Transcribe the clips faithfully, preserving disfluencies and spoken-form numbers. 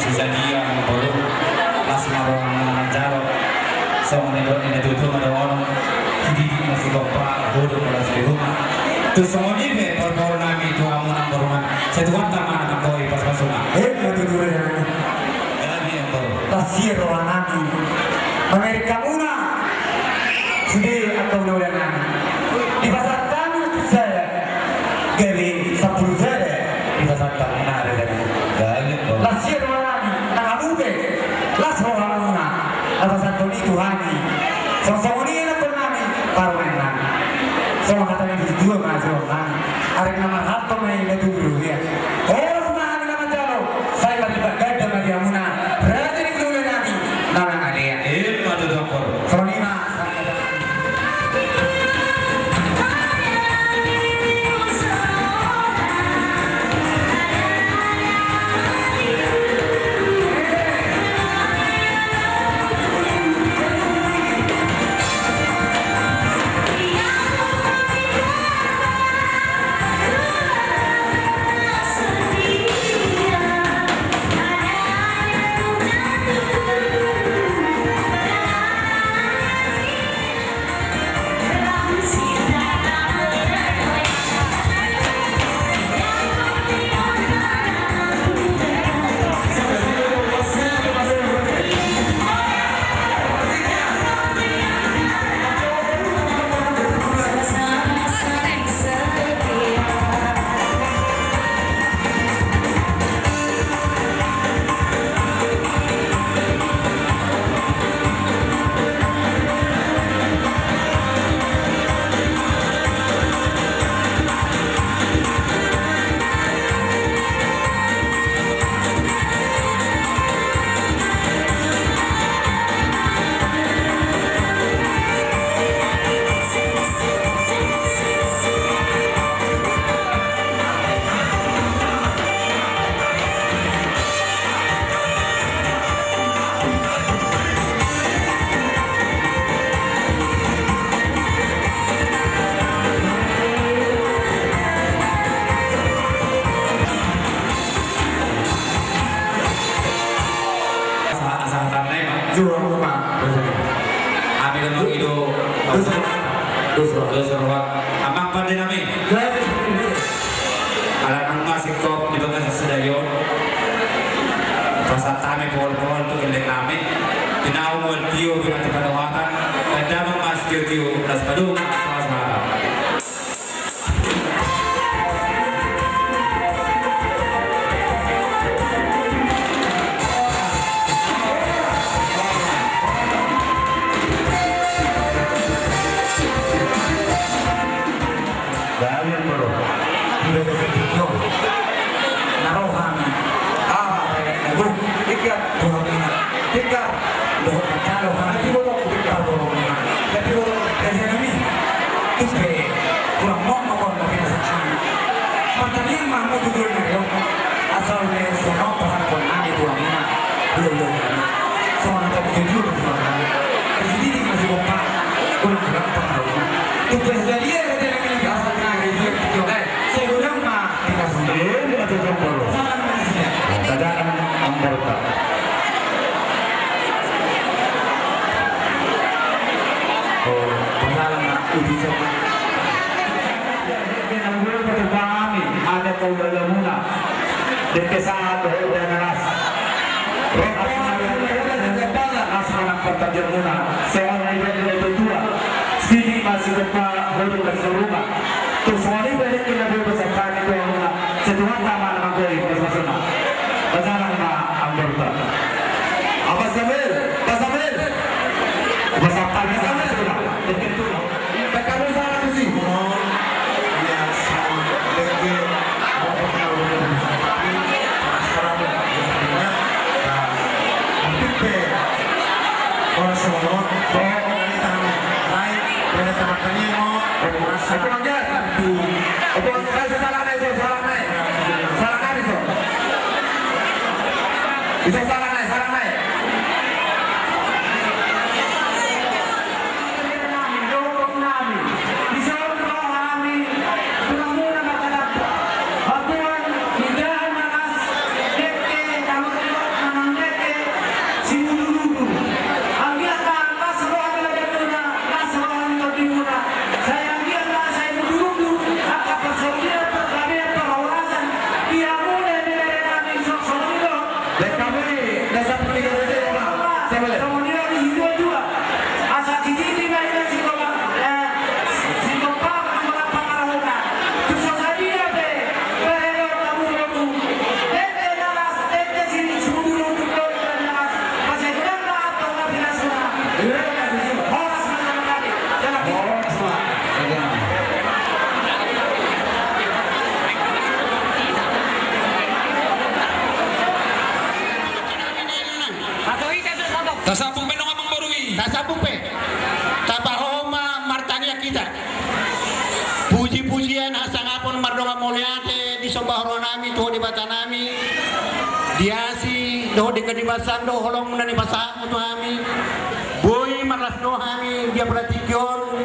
Jadi amang boru, las ma rohamuna manjalo. Songon nidok ni natuatua ma dohonon: Sididi ma sigompa, godang ma las ni ruma. Tu songon i pe parboruon nami tu hamuna amang boru nami. Sai Tuhanta ma na manggori pasupasu na. Emma tutu, raja nami. Gabe amang boru. Las ia roha nami mamereng hamuna. Sude angka ulaula nami dipasahat hami na sada, gabe sampulu sada dipasahat hamuna, raja nami. Gabe amang boru. Las ia roha nami, nang hamu pe las rohamuna na pasahathon i tu hami. Songon songon i anakkon nami, parumaen nami. Songon hata ni natuatua ma siroha nami: Arek na marhalto ma i na tubu do hea. Horas ma hami na manjalo, sai marlipat ganda ma di hamuna, raja ni ulaula nami na mangalean. Emma tutu amang boru. Songon i ma. Asa, asa hatana i ma. Jual rumah. Ami do mangido. Dos roha. Dos roha. Amang pande nami. Ala nunga singkop di bagasan sadari on, pasahat hami pohol-pohol tu gelleng nami. Pinaung mual tio, pinanti padohatan. Tanda ma sitio-tio, las padung, las padung. Gabe amang boru. Di bagasan tingki on na ro hami. Aha, eh, na gok. Tingki. Dohot na tingki. Dohot na tingki. Dohot na tingki. Dohot na tingki. Dohot na tingki. Dohot na tingki. Tung pe hurang mok mok on na pinasahat nami. Martangiang ma hamu tu joloan ni ari on. Asa ule songon on pasahathon nami tu hamuna. Ulaula nami. Songon hata ni natuatua ma siroha nami: Sididi ma sigompa, godang ma las ni ruma. Tung pe sadia, sadia nami na pinasahat nami di tingki on. Sai godang ma pinasahat. Emma tutu amang boru. Pasahaton ma nasida. Pasahaton amang boru. Oh, pasahaton ma utusan. Dengke na boi patupa hami, adat ulalamuna. Dengke sahat dohot undangan las. Las manang partangianganmuna. Songon na nidok ni natuatua: Sididi ma sigompa, godang ma las ni ruma. Tung songon i pe dengke na boi pasahat hami tu hamuna, sai Tuhanta ma na manggori pasupasuna. Pasahaton ma amang boru. Apa Samuel? Apa Samuel? Apa Samuel? Apa Samuel? Dengke tu. Pekka dosa na tusi. Ia, sama. Dengke. Oke. Ora songon on. Oke. Ini tangan. Baik. Beda tangan tadi mau. Oke. Oke, Bang Jan. Oke, Bang Jan, salam nai, salam nai. Salam nai, salam nai. Tasambung pe nunga, amangboru i. Tasambung pe. Tapahohom ma martangiang hita. Puji-pujian hasangapon mardongan mauliate disomba rohanami tu Ho Debatanami. Di asi dohot denggan ni basam do holong na nipasahatmu tu hami. Boi marlas roha hami di apala tingki on.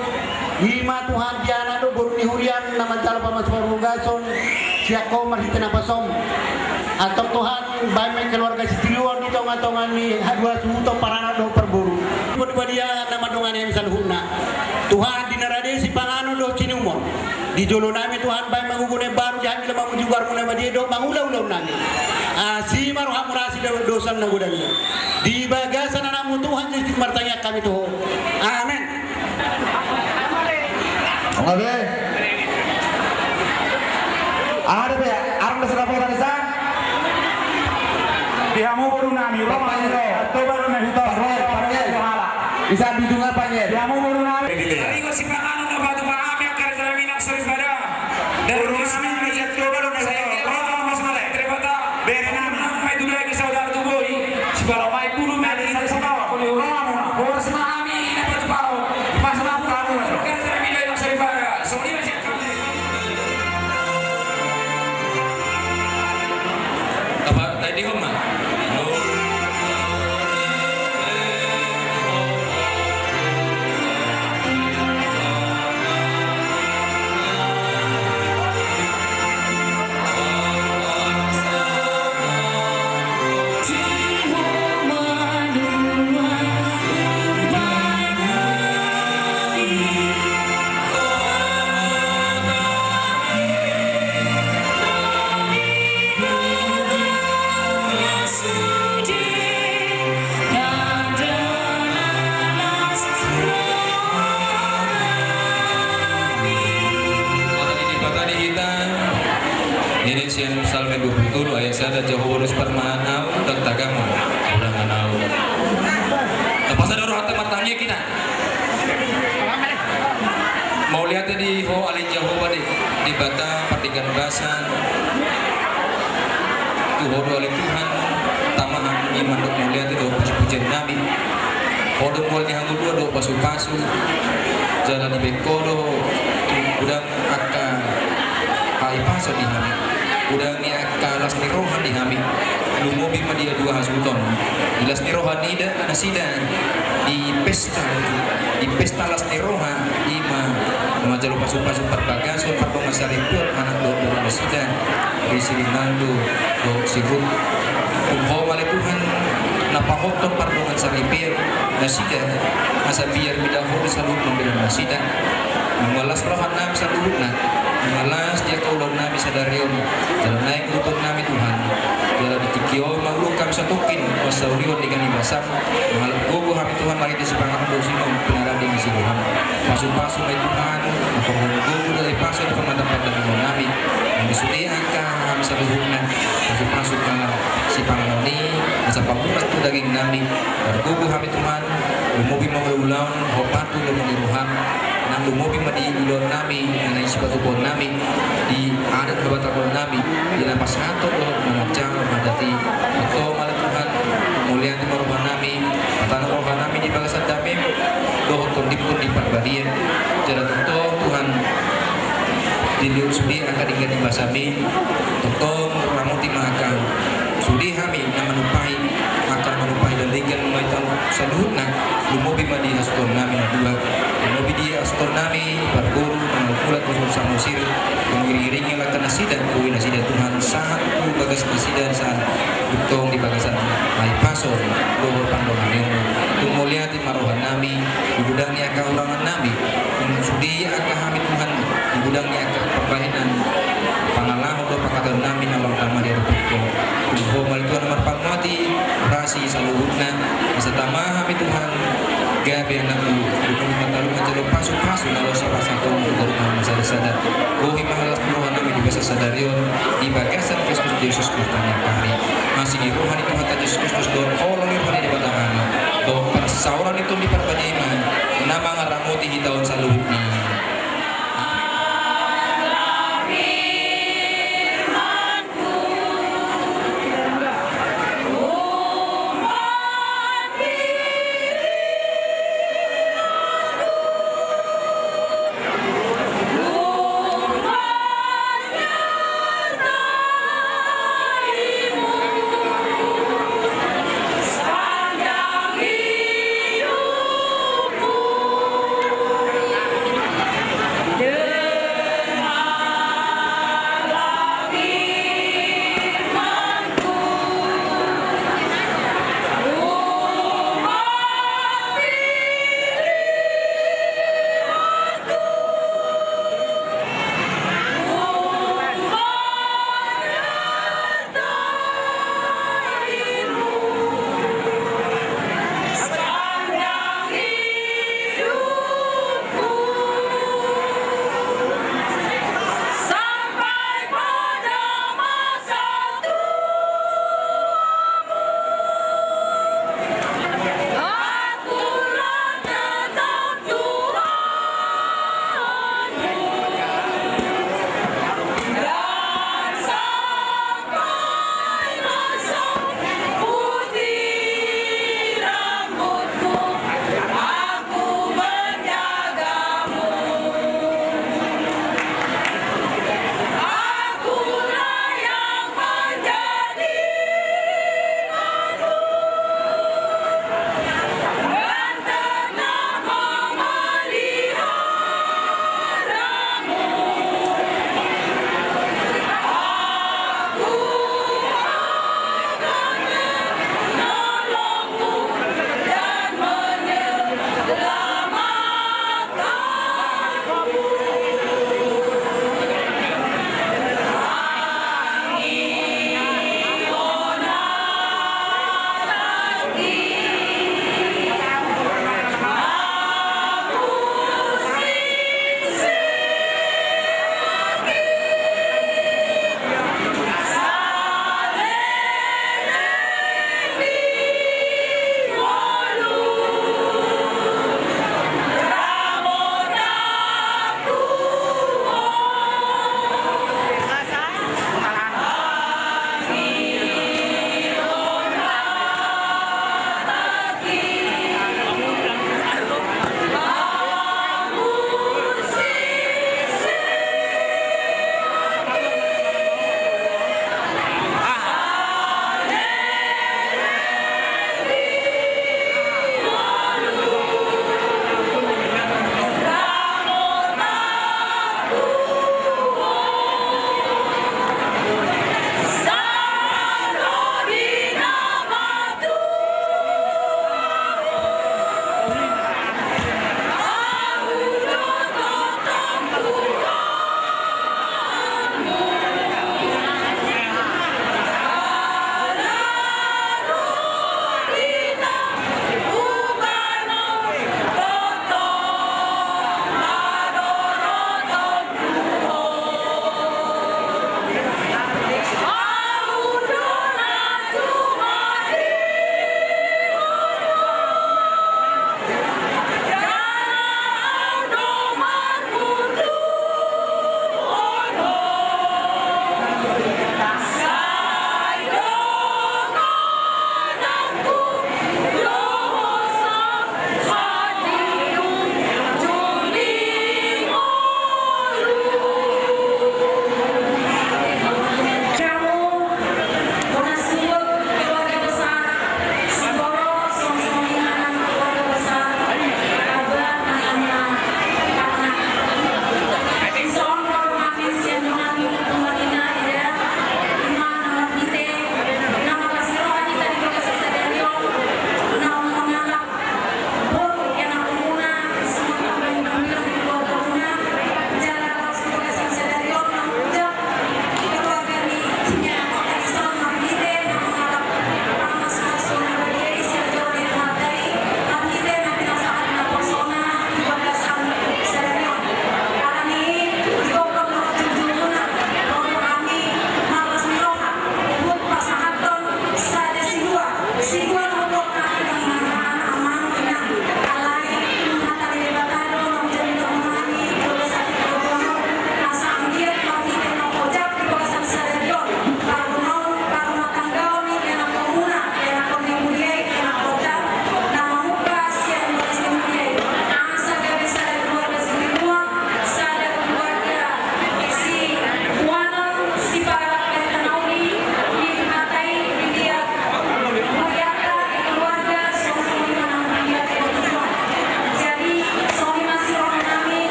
I ma Tuhan di anak dohot boru ni huriaM na manjalo pamasu-pasu parbagasonMu sian Ho marhite napasoM. Antong Tuhan, bahen ma keluarga sitiruon di tonga-tonga ni hasuhuton paranak dohot parboru. Boti badia na mandongani hami saluhutna. Tuhan, di na rade sipanganon dohot siinumon, di jolonami Tuhan, bahen ma gogo na imbaru di hami laho mamuji goarMu na badia dohot mangula ulaonnami. Asi ma rohaM, asi ma dosa na godang i. Di bagasan AnakMu Tuhan Jesus martangiang hami tu Ho. Amen. Oke. Aha dope, arang do sada pola desa. Di hamu borunami, Roma, Toba do na huta. Parwar, parwar. Isa di dunga parwar. Di hamu borunami. Taringot sipanganon na patupa hami angka rajanami na soripada. Dari kami na sian Toba do na huta. Roma, Mas Malek. Terima kasih. Bere nami. Nang mai tu daging saudara tu boi. Sibaromai bulu meri. Horas ma hami na patupahon. Mas ma hami. Horas ma hami na soripada. Soripada. Apa tadi homa? Hata ni Debata di hita, nini sian Psalmen dua pulu tolu ayat sada, Jahowa do siparumaen ahu, ndang tagamon hurangan ahu. Tapasada rohanta martangiang hita. Mauliate di Ho ale Jahowa, Debata pardenggan basa. Tu Ho do ale Tuhan, tama hami mandok mauliate dohot pujipujiannami. Ho do mual ni hangoluan dohot pasupasu. Jala dibahen Ho do godang angka hahipason di hami. Godang ni angka las ni roha di hami. Lumobi ma di dua hasuhuton. Di las ni roha ni nasida di pesta, di pesta las ni roha, i ma na manjalo pasupasu parbagason pardongan saripeon anak dohot boru nasida, di si Rinaldo dohot si Ruth. Tung Ho ma ale Tuhan na pahothon pardongan saripeon nasida, asa biar mida Ho di saluhut pambahenan nasida. Nunga las rohanami saluhutna, nunga las di angka ulaonnami sadari on, jala naeng udutonNami Tuhan. Jala di tingki on mangulahon hami satongkin parsaulian di denggan ni basaM. Mangalap gogo hami Tuhan marhite sipanganon dohot siinumon pinarade ni si rohaM. Pasupasu ma i Tuhan, na pahothon gogo dohot hahipason di pamatan pardagingonami. Nang di sude angka hami saluhutna, pasupasu ma sipanganon i, asa pamunas tu dagingnami. Margogo hami Tuhan, lumobi ma ulaon, Ho pasu lomo ni rohaM. Nang lumobi ma di ulaonnami, na naeng sipatupaonnami, di adat babatahonnami, di na pasahathon dohot na manjalo adat i. Tongtong ale Tuhan, mauliate ma rohanami, patang rohanami di bagasan dameM dohot Tondim Tondi Parbadia. Jala tongtong Tuhan, di sude angka denggan ni basaMi, tongtong ramoti ma angka sude hami na manumpahi, angka na manumpahi denggan ma i tu saluhutna, lumobi ma di hasuhutonnami na dua, lumobi di hasuhutonnami parboru na marhula tu Samosir, mangiring-iringi angka nasida, boi nasida Tuhan sahat tu bagas nasida, sahat tongtong di bagasan hahipason dohot pardonganionMu. Tung mauliate ma rohanami, di godang ni angka hurangannami, tung sude angka hami Tuhan, di godang ni angka pambahenan, pangalaho dohot pangkataonnami na hurang tama di adopanMu. Tung Ho ma ale Tuhan na marpanguati, rasi saluhutna, asa tama hami Tuhan, gabe anakMu, dumenggan ma talu manjalo pasupasu na laho sipasahatonMu tu hami na sada-sada. Gohi ma las ni rohanami di bagasan sadari on, di bagasan Kristus Jesus martangiang hami. Asi ni roha ni Tuhanta Jesus Kristus dohot holong ni roha ni Debata Ama dohot parsaoran ni Tondi Parbadia i ma na mangaramoti hita on saluhutna.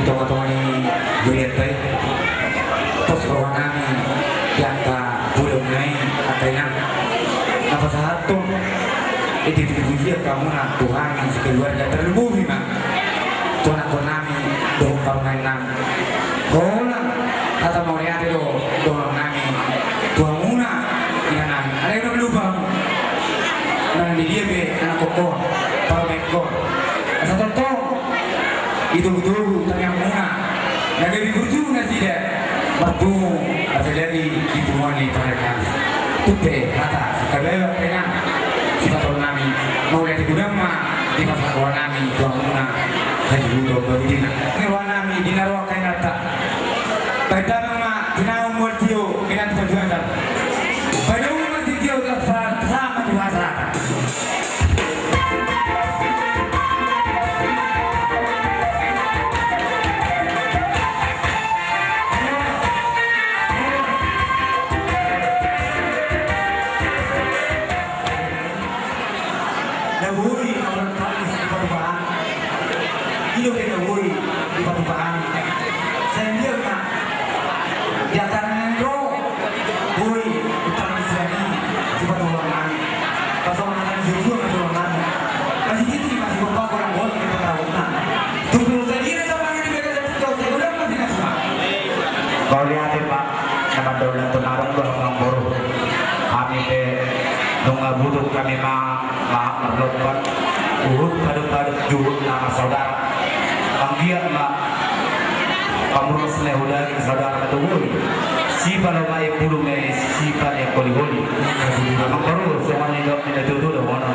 Tonga-tonga ni hurianta i, pos roha nami di angka bolon na i, angka inang na pasahathon. Edi, puji-pujian hamuna tu hami sekeluarga, terlebih ma tu anakkon nami dohot parumaen nami. Holan hata mauliate do dohonon nami tu hamuna inang nami. Alai unang lupa hamu, manang di dia pe anakkon, parumaenkon, asa tongtong itogu-togu tangiangmuna na gabe burju nasida marpungu, apalagi di punguan ni parhari Kamis. Tung pe hata sitabawa pe nang sipatupaon nami, mauliate godang ma dipasahat roha nami tu hamuna hajoluhon barudina. Roha nami di na ro angka inanta. Bahen damang ma tu na umur tio, inanta pajuatan. Bahen damang ma tio, selamat puasa. Na boi na martangis di patupahan. I do pe na boi di patupahan. Sai dia ma di angka na naeng ro. Boi utang di sian i sipatupaon nami. Pasongon hata ni suhut na suhut nami. Masititi masipapako nang bolon di pataruhutna. Tung pe sadia na samangan di bagasan tingki on, sai godang ma pinasuna. Mauliate ma na mandao na tonarang do amangboru. Hami pe nunga butuh hami ma, ma marlompan. Huhut paduk-paduk juhut na marsaudara. Anggiat ma pamurus na hudaging saudara na tubu i. Sipalomai pulu ma i, sipaniak holi-holi. Amangboru, songon nidok ni na tutu do hono.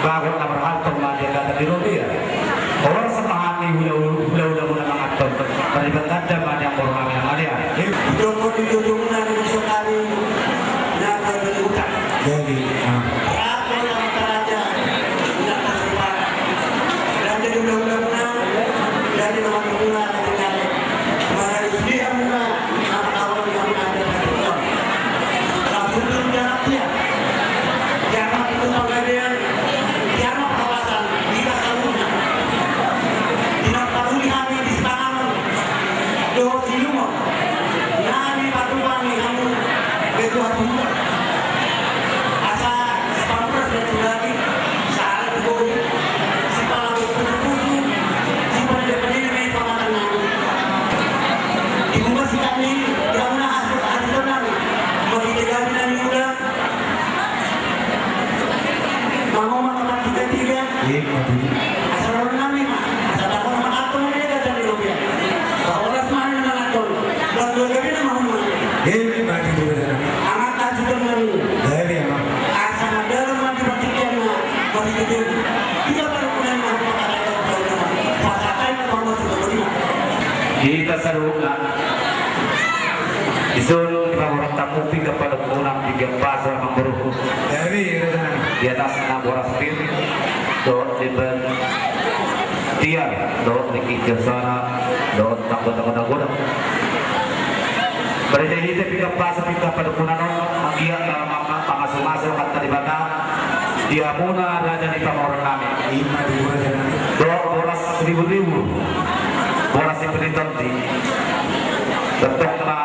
Bagot na marhalto ma di angka tadi robia. Horas ma hami hula-hula muna manganhon. Marlipat ganda ma di amangboru nami na malian. Didok di jojomuna di desa kami. Na kami utang. Jadi, ah. Rapo na mantaraja. Na kami utang. Dan jadi hula-hula muna. Jadi nama muna. Jadi nama muna. Dibuka sikat ni, dia muna hasil, hasil tenang. Mangkite gabe nami uda. Mangoma tempat tiga tiga. Iya, betul. Asal orang nami, asal takut sama aku, nami dia kata di rupiah. Bahwa orang semana dengan akun. Dan dua gabe nama muna. Iya, betul, betul. Anak hasil tenang. Iya, iya, Mak. Asal ada rumah di Vatikan, Mak. Hita saluhutna. Dison di pamoruonta muna, pinggan padomunan, pinggan pasu, amangboru. Di atasna boras pir dohot di ban tiar dohot di kincasana dohot tanggo-tanggo na godang. Marhite-hite pinggan pasu, pinggan padomunan on, anggiat ma, ma, ma, mamasu-masu Amanta Debata di hamuna raja ni pamoruon nami. Ima di raja nami. Dohot boras ribu-ribu, boras sipelitondi. Bertong ma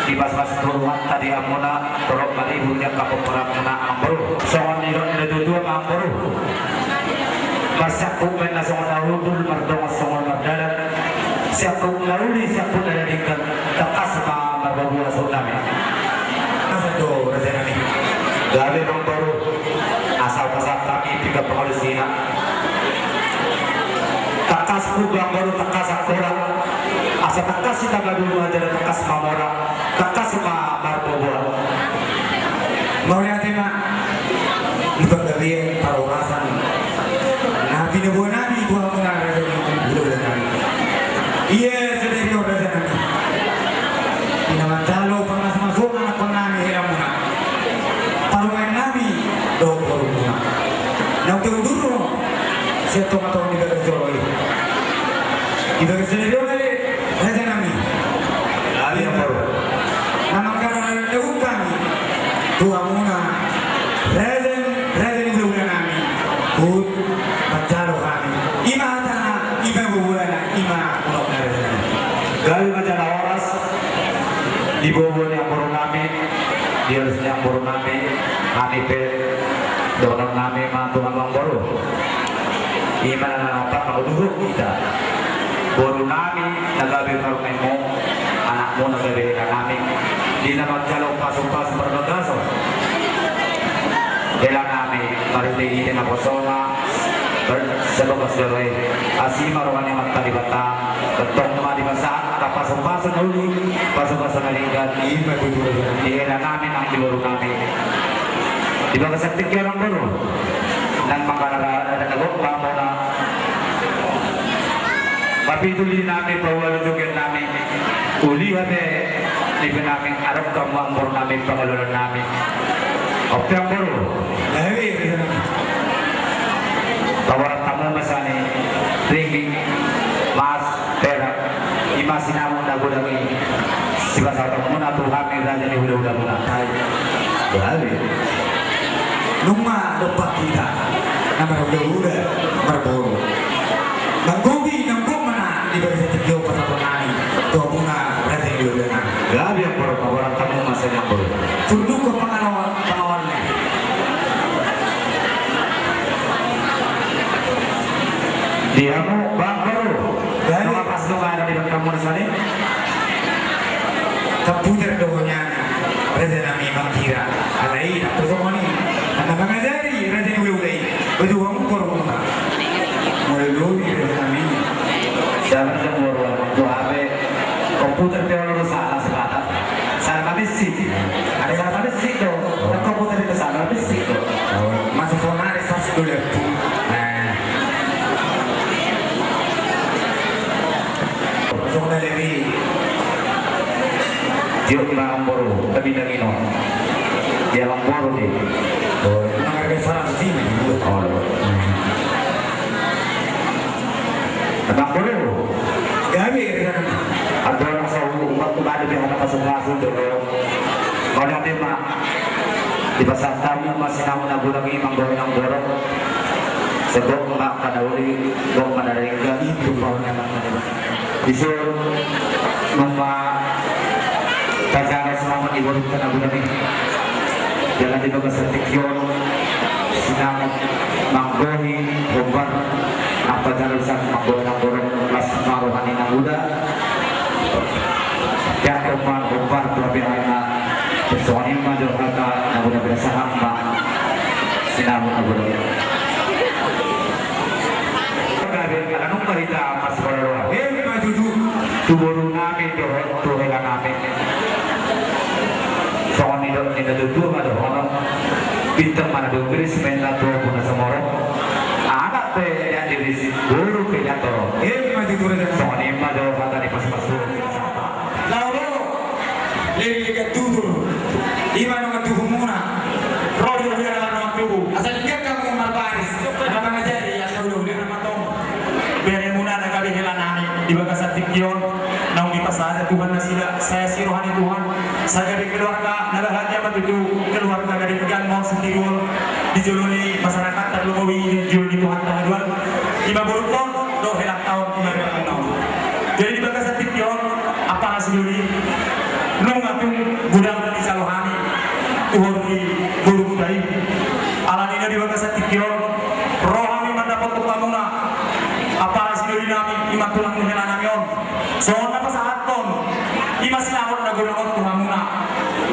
dipasu-pasu Tuhanta di hamuna, tolong ma ribu ni angka pamoruonmuna, amangboru. Songon nidok ni natuatua ma, amangboru. Marsiangkup ma inna songon na hundul, mardongan songon mardalan. Siangkup na uli, siangkup na denggan, tangkas ma marboaboa suhut nami. Asa do, raja nami. Gabe, amangboru, asa hupasahat hami pinggan pangalusi na. Tangkas pungka, amangboru, tangkas angkola. Asa tangkas hita maduma jala tangkas mamora, tangkas ma marboaboa. Mauliate ma di panggabean parhorasan na pinaboa nami tu hamuna raja ni hulahula nami. Ia sadari on, raja nami, di na manjalo pamasumasu anakkon nami, helamuna, parumaen nami dohot borumuna. Naung taundur sian tongatonga ni bagas joro i. Di bagas sadari on ale, raja nami. Nami, amangboru. Na mangkaradahon dabu hami tu hamuna raja, raja ni hulahula nami. Huhut manjalo hami. Ima hatana, ima boaboana, ima unokna, raja. Di halusna amang boru nami, hami pe dohonon nami ma tu hamu amang boru. Ima na nangkin manguduhon hita. Boru nami na gabe parumaenmu, anakmu na gabe hela nami. Di na manjalo pasu-pasu parbagason hela nami, marhite-hite naposona, ber-, sebagas joro i, asi ma roha ni Amanta Debata. Tong ma dipasahat angka pasu-pasu na uli, pasu-pasu na denggan. Ima tutu. Di hela nami nang di boru nami. Di bagasan tingki on amang boru, nang mangarara na gok ma muna. Papituli nami, paula joget nami. Uli hape nipe nami, adong hamu amang boru nami, pangaloan nami. Oke amang boru. Jadi, paboaran hamu ma sian i ringgit, emas, perak, ima sinamot na godang i, sipasahaton muna tu hami raja ni hula-hula muna. Jadi, nunga dompak hita na marhula-hula, marboru. Manggohi nang gok ma na di bagasan tingki on pasahaton nami tu hamuna raja ni hula-hula nami. Jadi amang boru, paboaran hamu ma sian i amang boru. Tunduk ke pangalawan, pangalawan. Di hamu, bang, boru. Bang. Nunga pas nunga ada di bagasan muna sian i. Komputer do hona, raja nami mangkira. Alai, tak tahu sama ni. Anak mangajari, raja ni hula-hula i. Baju hamu boru muna. Mulai dulu, raja nami. Siapa yang boru, tu hape. Komputer pe olo do sala sebatas. Sala mabisi. Ada sala mabisi do. Nang komputer i sala mabisi do. Masa sonari sas do lepu. Nah. Sonari lebi. Jok ma amang boru, tapi nang ino. Dia amang boru di. Oh, nang harga saratus lima ribu. Oh, lo. Amang boru. Gabe, ya. Ada orang sahu, umat tu badu dia ada pasu-pasu dulu. Kau dah tema. Dipasahat hamu ma sinamot na godang i manggohi nang borok. Sai gok ma angka na uli, gok ma na denggan. Di son, nunga tajalo sinamot ni borunta na godang i. Jala di bagasan tingki on, sinamot manggohi hombar, nang pajalo sinamot manggohi nang borok, las ma roha ni na muda. Jangkon ma hombar tu hape anak. Songon i ma jo hata na godang, binasahan ma sinamot na godang. Gabe, ala nunga hita marsiparoa. Ima tutu. Tu boru nami dohot tu hela nami. Songon nidok ni natuatua ma dohonon. Bintang ma na di Inggris, mena tu bona samoro. Anak pe na di Inggris, boru pe na toro. Ima tutu. Songon i ma jo hata ni pasu-pasu. Laho, laho. Lili ligat tutur. Ima nunga tubu muna. Ro di roha na nunga tubu. Asa ligat hamu marbaris. Na mangajari, asa ulu-ulu na matong. Bere muna na gabe hela nami di bagasan tingki on. Naung dipasahat Tuhan nasida, sai asi roha ni Tuhan. Sai gabe keluarga na bahagia ma tutu, keluarga na denggan ma on sandiri on. Di jolo ni masyarakat tarlumobi di jolo ni Tuhanta haduan. Ima borunta on, dohot helanta on, ima helanta on. Jadi di bagasan tingki on, ampara sidoli, nunga tung godang na dijalo hami, tuhor di borunta i. Alani na di bagasan tingki on, ro hami mandapothon hamuna, ampara sidoli nami, ima tulang ni hela nami on. Songon na pasahathon, ima sinamot na godang on tu hamuna.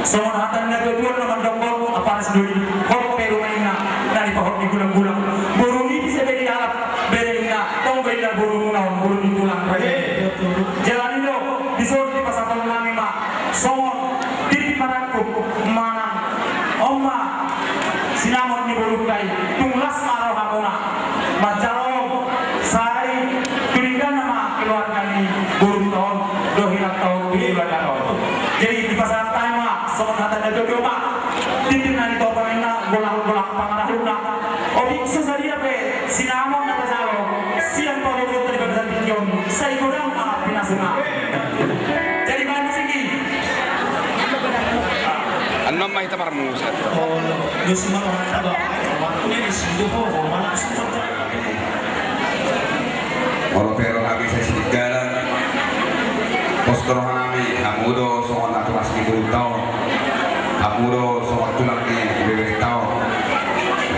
Songon hata ni natuatua na mandok on, ampara sidoli, hot pe ruma inna, na nipahot ni gulang-gulang. Boru ni pise be dialap, bere inna, tong be inna boru muna on, boru ni tulang. Jala ni do, dison dipasahathon nami ma, songon, titik marangkup, manang, on ma, sinamot ni borunta i, tung las ma rohamuna. Manjalo, sai, tu denggan ma keluarga ni borunta on, dohot helanta on, tu Debata on. Jadi, dipasahat hami ma, songon hata ni natuatua ma, titik na nitopa inna, golang-golang pangarahutna. Otik so sadia pe, sinamot na tajalo, sian pamoruonta di bagasan tingki on, sai godang ma pinasuna. Jadi, baen musik i. Annon ma hita marmusik. Oh, musik ma, waktu ni di situ, oh, mana musik. Molo pe ro hami sai sidalan, pos do roha nami, hamu do songon na tunas ni borunta on. Ahu do songon tulang ni bebere taon.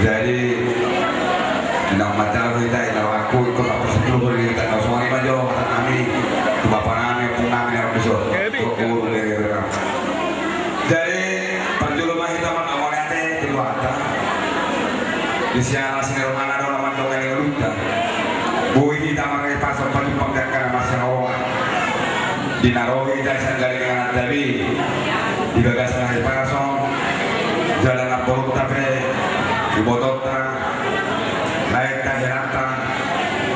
Jadi, unang manjalo hita, inna rohangku, ingkon marpasituluhon hita, songon i ma jo hata nami tu bapa nami, ompung nami na ro dison, tu boru bebere nami. Jadi, parjolo ma hita manghamauliate tu Tuhanta. Di siala sian rohana do na mandongani ngolunta. Boi hita marhahipason pajumpang di angka na marsihaholongan. Di na ro hita sian gari ni inganan tabi, di bagasan hahipason, jala namborunta pe, ibotonta, laenta, helanta,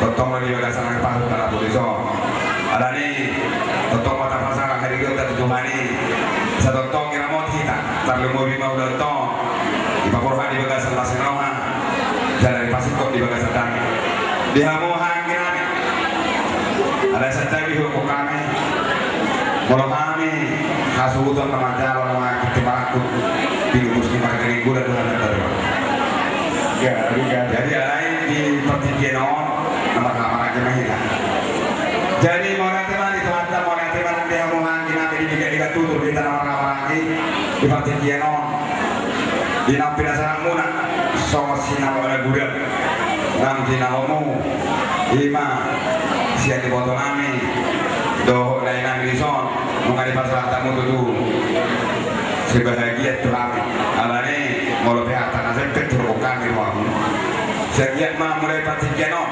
tongtong do di bagasan hahipason tangkas tu dison. Alani, tongtong ma tapasahat hadirionta tu Tuhan i, sai tongtong diramoti hita, tarlumobi ma ulaonta on, dipaborhat di bagasan las ni roha, jala dipasingkop di bagasan dame. Di hamu anggi nami. Alai santabi hudokkon hami. Molo hami hasuhuton na manjalo na mangkiti marangkup. Pinubus ni marga Nainggolan do hami na tarlumobi. Jadi alai di partingkian on na marhahamaranggi ma hita. Jadi mauliate ma di Tuhanta, mauliate ma nang di hamu anggi nami di diga-diga tutur hita na marhahamaranggi di partingkian on. Di naung pinasahatmuna songon sinamot na godang naung jinalomu, i ma sian iboto nami dohot lae nami dison, nunga dipasahat hamu tutu. Sebahagian tu hami. Alani molo pe hata na sempit hudokkon hami tu hamu. Sai anggiat ma mulai partingkian on.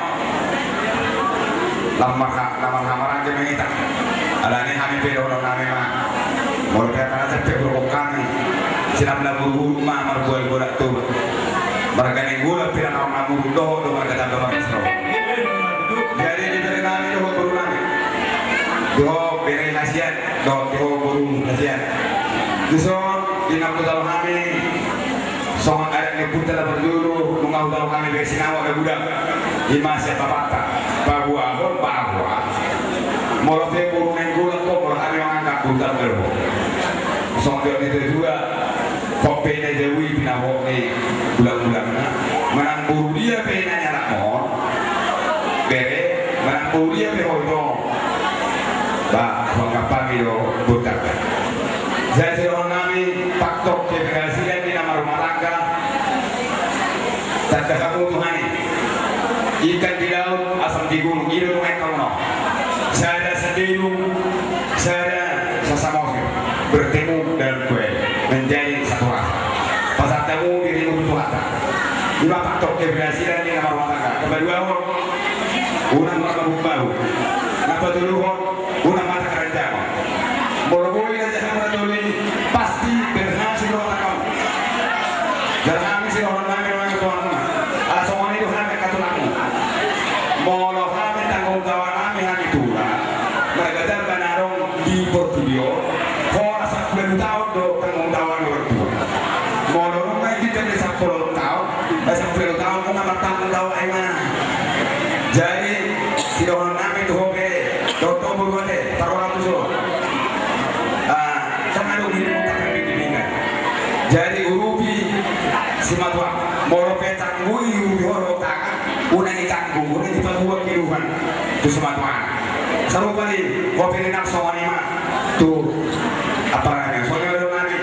Lam marha-, lam marhahamaranggi ma hita. Alani hami pe dohonon nami ma. Molo pe hata na sempit hudokkon hami. Sinam na muruk ma marbual-bual tu. Marga Nainggolan pe na muruk dohot do marga tamba marga sero. Jadi di bere nami dohot boru nami. Dohot bere hasian, dohot, dohot boru hasian. Dison, di na hujalo hami. Songon adat ni ompunta na parjolo, nunga hujalo hami be sinamot na godang. I ma sian bapanta, paboahon bahwa molo pe boru Nainggolan ho, molo hami manganggap boru Tamba do ho. Songon didok ni natuatua, hot pe na jabu i pinaboa ni bulangulangna. Manang boru dia pe na nianakmon, bere, manang boru dia pe ho ito. Ba, huanggap hami do boru Tamba. Jadi sidohonon nami, faktor keberhasilan di na marrumah tangga. Tanda hamu Tuhan i. Ikan di laut, asam di gunung, i do nunga hamu on. Sada Sandedung, sada Sasamosir, bertemu dalam kuil, menjadi satu rasa. Pasahat hamu dirimu tu Tuhanta. I ma faktor keberhasilan di na marrumah tangga. Kepaduahon, unang marmabuk bahu. Na patoluhon, unang mata keranjang. Molo boi raja hamu na tolu i, pasti berhasil roha hamu. Jala hami sidohonon nami do nang tu hamu. Ala songon i do hami angka tulangmu. Molo hami tanggung jawab nami hami tulang, marga Tamba na adong di portibi on, holan sampulu taon do tanggung jawab ni orang tua. Molo nunga i di jam ni sampulu taon, eh, sampulu taon nunga martanggung jawab i ma. Jadi sidohonon nami tu ho be, dohot ho boru ate, taruhon tuson. Ah, kan adong di, jadi urupi simatua, molo pe tanggung i urupi ho dohot tangan, unang i tanggung, unang i pabuat keluhan tu simatua. Sarupa di ho pe di nang songon i ma tu apa namanya, songon i ma dohonon nami,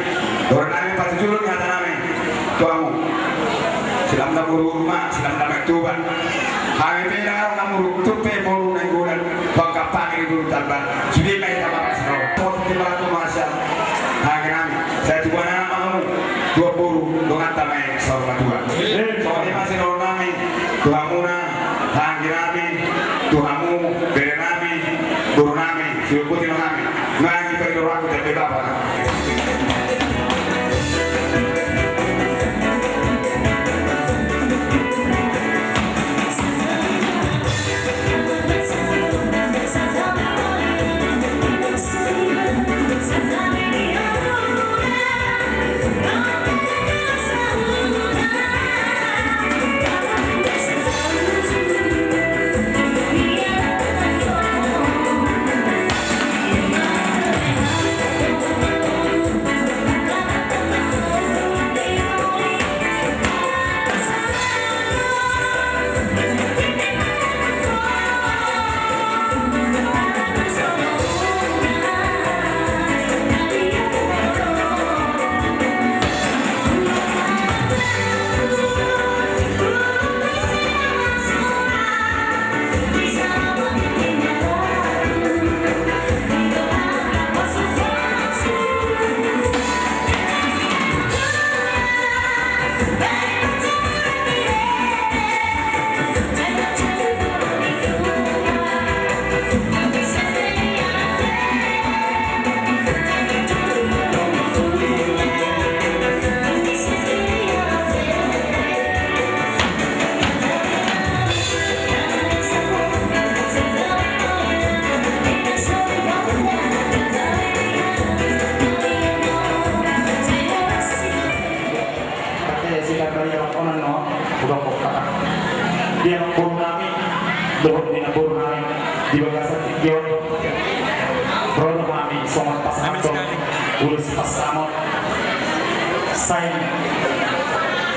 dohonon nami patujolo ni hata nami. Tu hamu. Silam na muruk ma, silam na matuba. Hami pe na muruk tu pe boru Nainggolan. Bangka pagi di boru Tamba. Sude ma hita marasa. Pot di maratu masa. Hami nami. Sai tu bana ma hamu. Dua boru. Dongan tama i saur matua. Songon i ma sidohonon nami. Tu hamuna. Anggi nami. Tu hamu. Bere nami. Boru nami. Siumputi ma hami. Nunga i pe do rohangku, tapi bapa. Dohot ni namboru nami di bagasan tingki on, ro do hami songon pasahathon ulos pansamot. Sai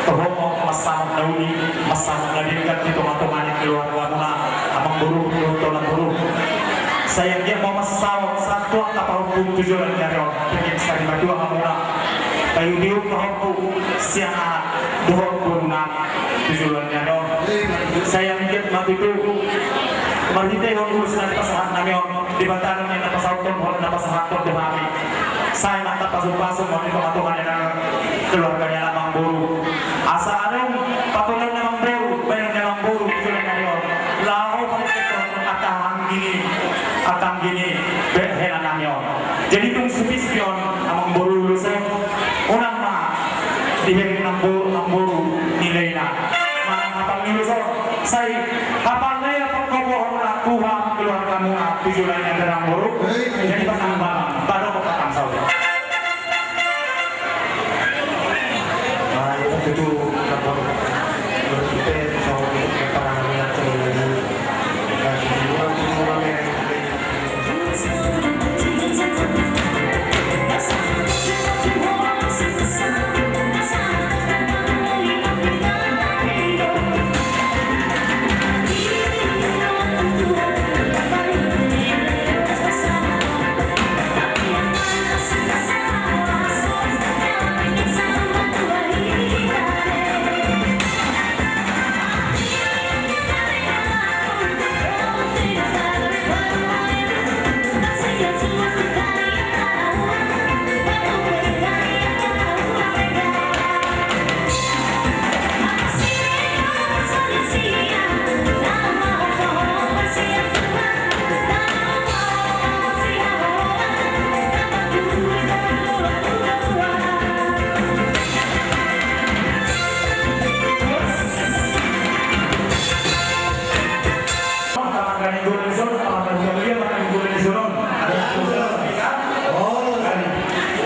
toho ma pansamot na uli, pansamot na denggan di tongatonga ni keluargamuna, amangboru dohot namboru. Sai anggiat ma pansamot sahat tu angka pahompu tu joloan ni ari on, penggeng sarimatua hamuna, paihutihut pahompu sian anak dohot boru nami tu joloan ni ari on. Sai anggiat ma tutu marhitehon ulos na dipasahat nami on, Debata do na pasauthon, na pasahathon tu hami. Sai ma tarpasupasu ma di tongatonga ni keluarga ni amangboru. Asa adong patolan ni amangboru, bahenon ni amangboru tu joloan ni ari on, laho marhitehon angka anggi ni, angka anggi ni bahenon nami on. Jadi tung supispi on amangboru ulos on, unang ma dibereng namboru, namboru nilaina. Manang hapal ni ulos on, sai hapal na ia pangkopohon na tu hami keluargamuna tu joloan ni ari on amangboru. Jadi pasahat ma, baru kok patang saudara.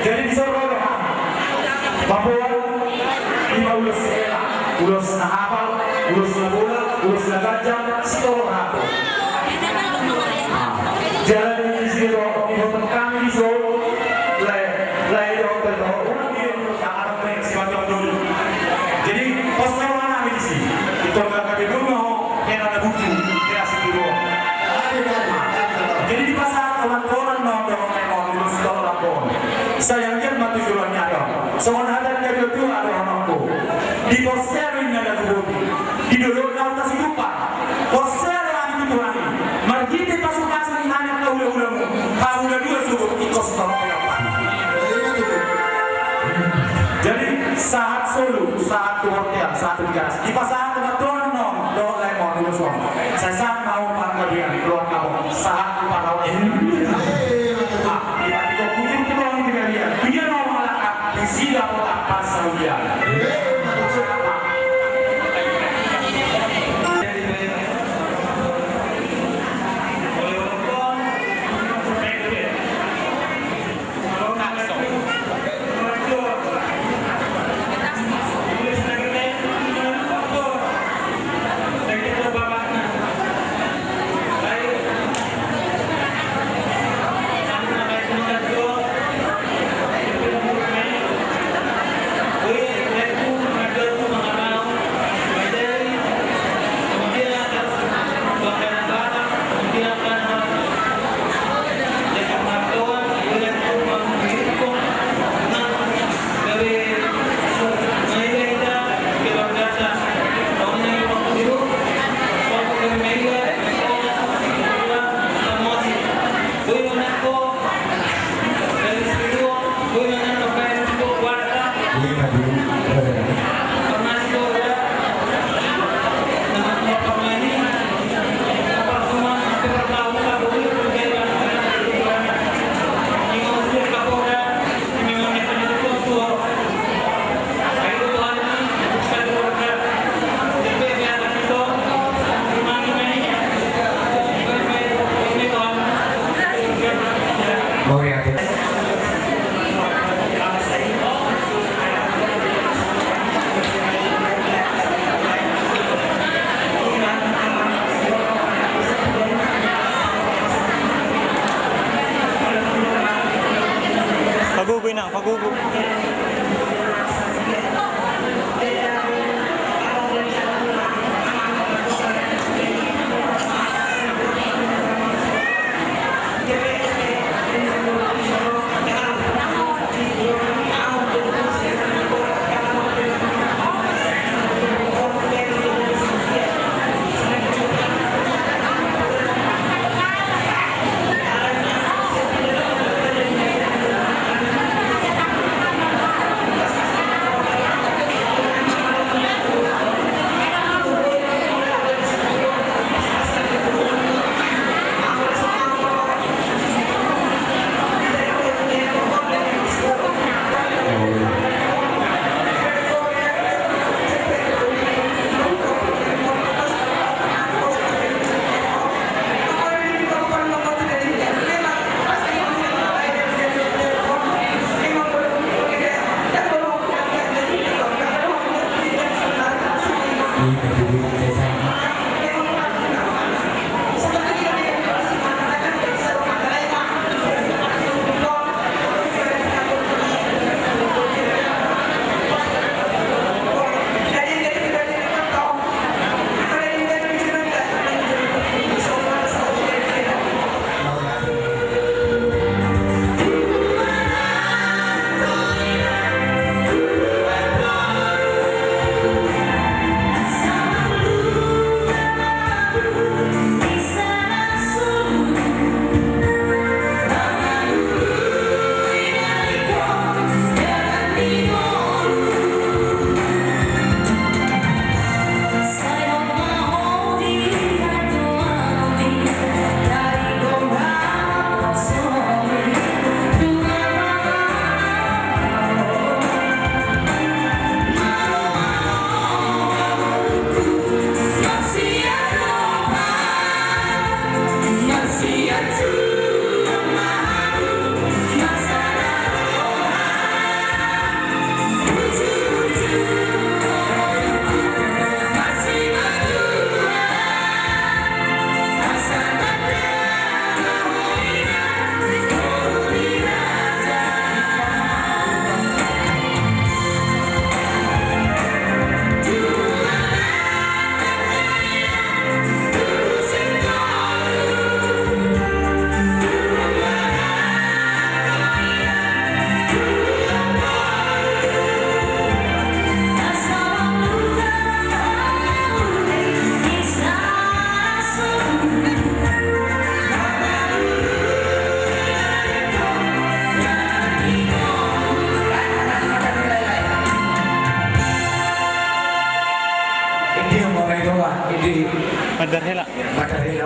Jadi dison ro do hami mamboan lima ulos hela, ulos na hapal, ulos na bolak, ulos na ganjang, sitolo rap. Jala di sini do, di hotel kami dison, lae, lae do hotel do, unang di hotel, sangat baik, simatang dulu. Jadi pos na hami di sini, di tongah kami rumah ho, hela na bucu, hela sitio. Jadi dipasahat olat koran no do, memang ulos tolak koran. Sai anggiat ma tu joloan ni ari on. Songon hata ni natuatua do, anakku. Di pos seru inna lagu boti. Di dolok na uta sidupa. Porsea do hami tu Tuhan i, marhite pasupasu ni anak na hulahulamu, hamu na dua sogot ingkos tolong. Jadi sahat solu, sahat tu hotel, sahat tu garas. Dipasahat tu matoran non, dohot lae mon, ulos on. Sai sahat ma on panggabean, keluarga on. Sahat tu panggabean. Ah, di hati kau puji tu Tuhan di kalian. Dia mau malakak, di sida kota pasal dia.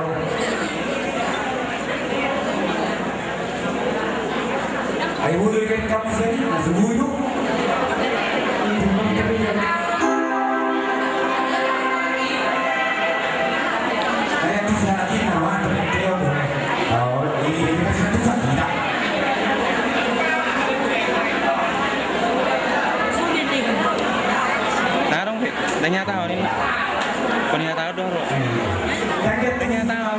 Ai bulu ikan kamu sini, masih bulu. Ai, tu sa lagi nama, tu sa lagi nama. Oh, ini, ini kan satu sa tidak. Tarung, Pi. Tanya tahu ni. Tanya tahu dong, Ro. Tanya tahu.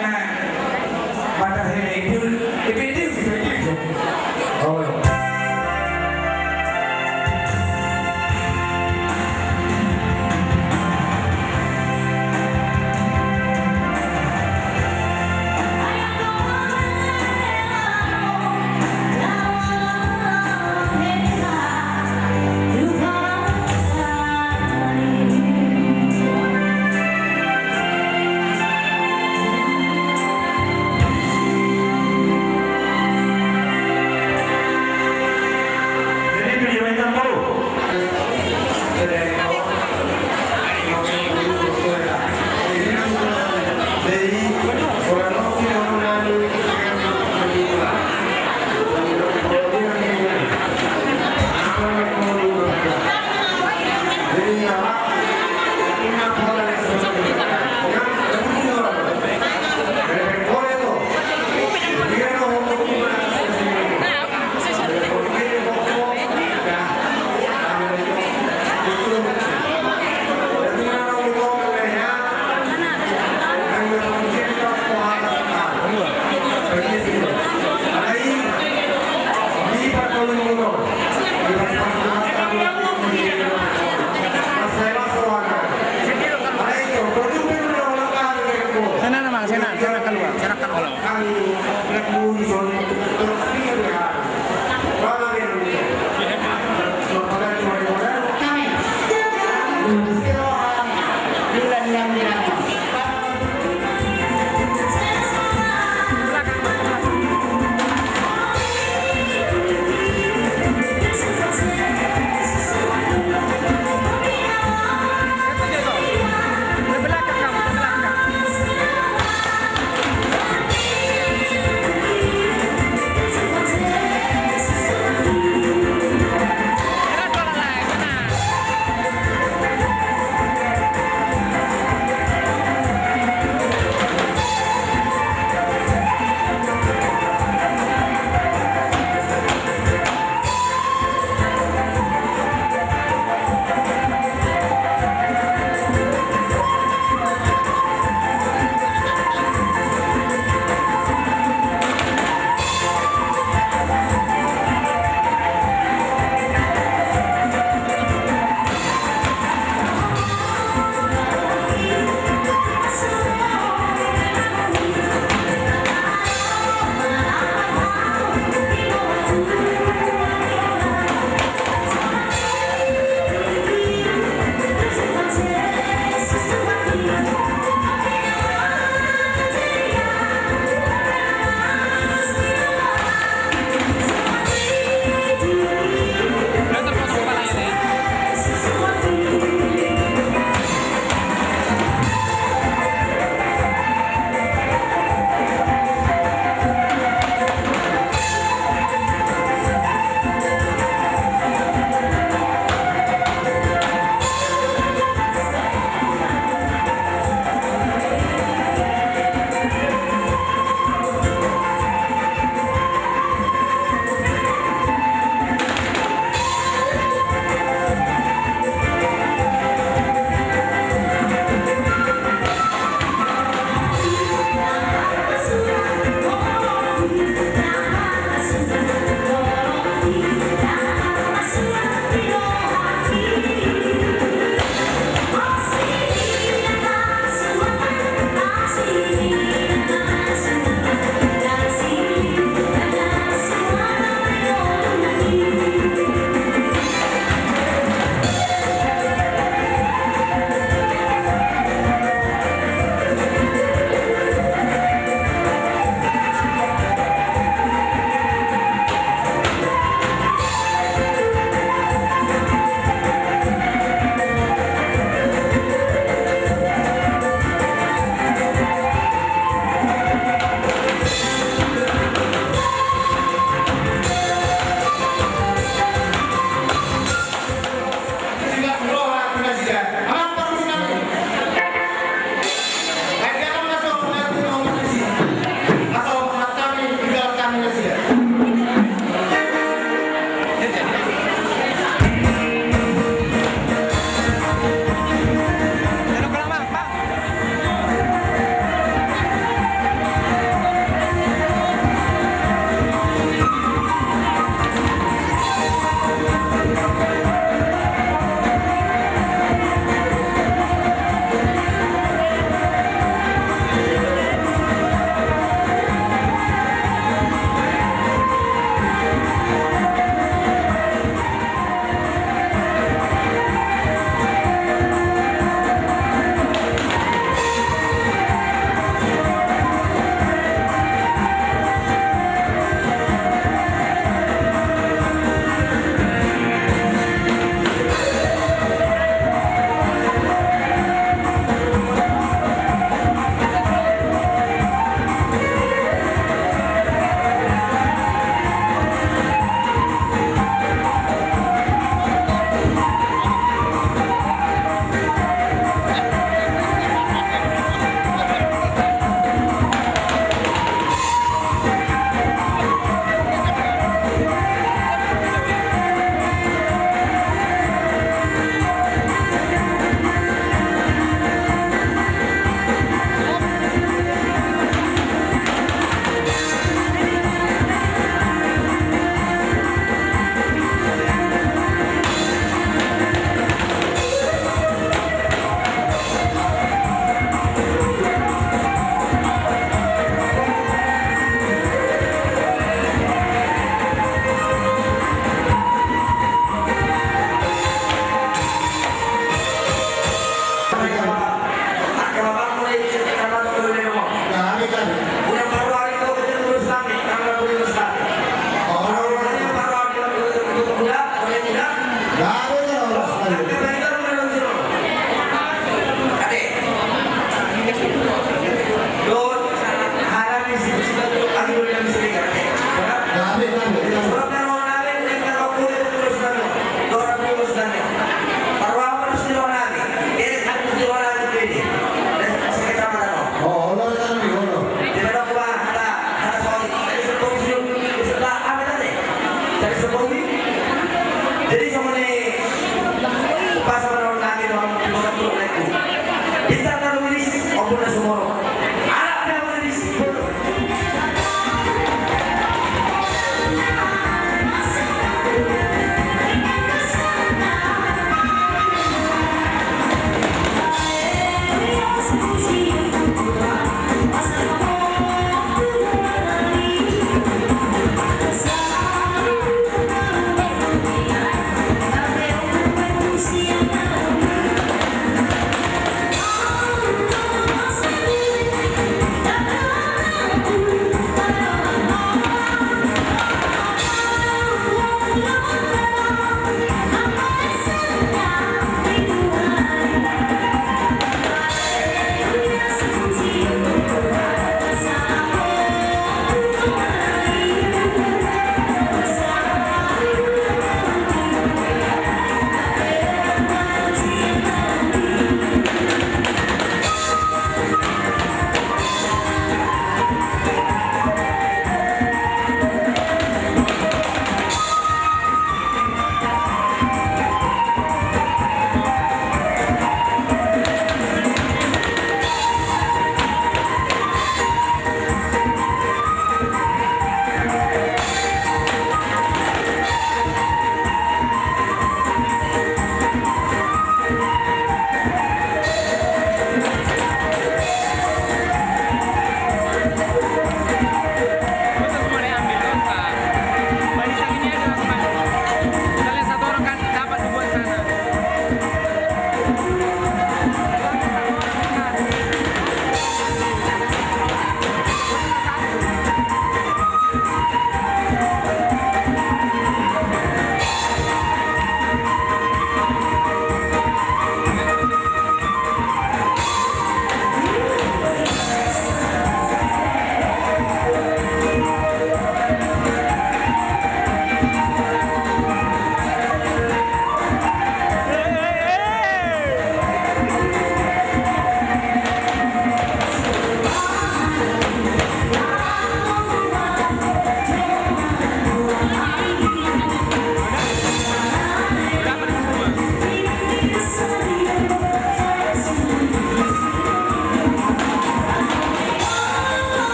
Sana, Mang, sana, sana keluar, sana keluar.